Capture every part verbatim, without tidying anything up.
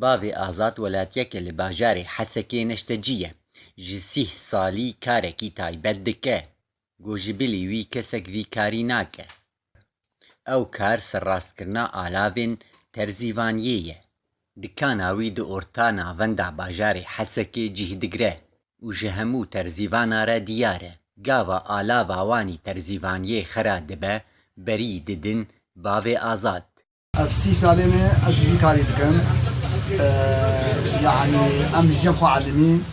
Bavê Azad welatiyeke li bajarê Hesekê neştecî ye. Ji sîh salî karekî taybet dike. Ku ji bilî wî kesek vî karî nake. Ew kar serrastkirina alavên terzîvaniyê ye. Dikana wî di orta navenda bajarê Hesekê cih digire û ji hemû terzîvana re diyar e. Gava alava wanî terzîvaniyê xera dibe, berî didin bavê Azad. Ev sî salê me ez vî karî dikim. Ee, yanî em ji cem xwe elimîn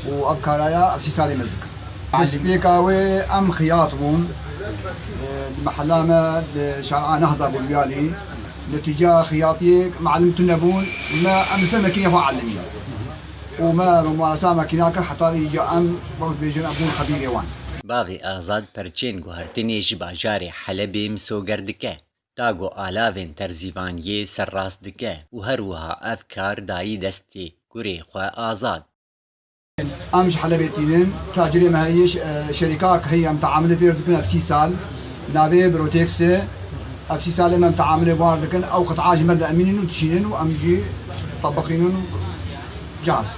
û ev karaya ev sî salê me ez dikim. Destpêka wê em xiyat bûn. Ee, di mehela me di şara Nehda Belwiyalî. Netîca xiyatiyê me elim tune bûn. Me em li ser mekînê xwe elimîn. Û me mumaresa mekîna kir heta îca em wek dibêjin em bûn xebîrê wan. Bavê Azad perçên guhertinê ji bajarê Helebê misoger dike. Ta ku alavên terzîvaniyê serrast dike û her wiha ev kar dayî destê kurê xwe Azad. Em ji Helebê tînin, tacirê me heye, ş-, e, şerîka heye, em teamilê pê dikin ev sî sal, navê Brotex e, ev sî salê me em teamilê wan dikin, ew qit'a ji me re diemînin û dişînin û em jî tebiqînin û cihaz.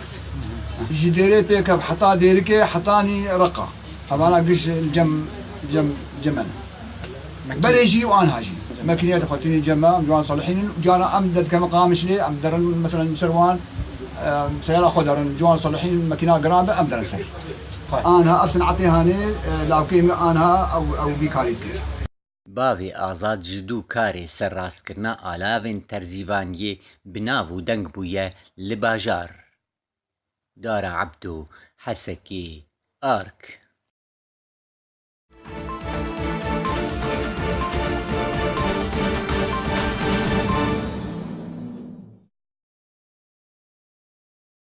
Ji Dêrê pêkev heta Dêrikê, hetanî Reqa. Hevana giş li cem, cem, cem me ne. Berê jî û anha jî. Mekîneyê dixwe tînî cem me, em ciwan selihînin. Cara em derdikevin Qamişlê, em derin, meselen, ser wan, e, seyara xwe derin, ciwan selihînin, mekîna giran be, em derin ser. Anha ev sinetê hanê, e, lawkê me anha ew, ew vî karî dikir. Bavê Azad ji dû karê serrastkirina alavên terzîvaniyê bi nav û deng bûye li bajar. Dara Ebdo, Hesekê, Ark.